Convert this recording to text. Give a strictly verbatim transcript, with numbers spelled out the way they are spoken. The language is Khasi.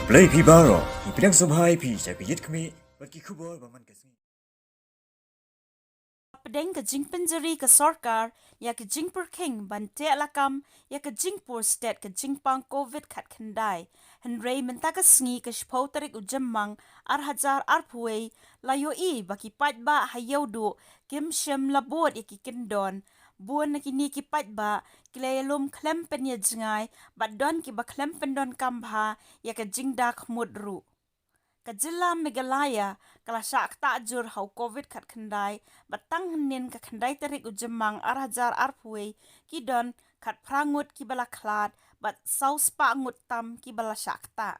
Khublei phi baroh, ngi pdiang sngewbha ïa phi sha ka Ïit Khmih bad ki khubor ba man ka sngi. Pdeng ka jingpynjari ka sorkar ïa ka jingpyrkhing ban teh lakam ïa ka jingpur stet ka jingpang covid khatkhyndai. Hynrei mynta ka sngi ka shiphew tarik u Jymmang ar hajar arphew wei la ïohi ba ki paidbah ha Ïewduh kim shym la bud ïa ki kyndon. Bun na kine ki paidbah ki la ïalum khlem pynïajngai bad don kiba khlem pyndonkam bha ïa ka jingda khmut ruh. Ka jylla Meghalaya ka la shah ktah jur ha u covid khatkhyndai bad tang hynnin ka khyndai tarik u Jymmang ar hajar arphew wei ki don khatphra ngut kiba la khlad bad saw spah ngut tam kiba la shah ktah.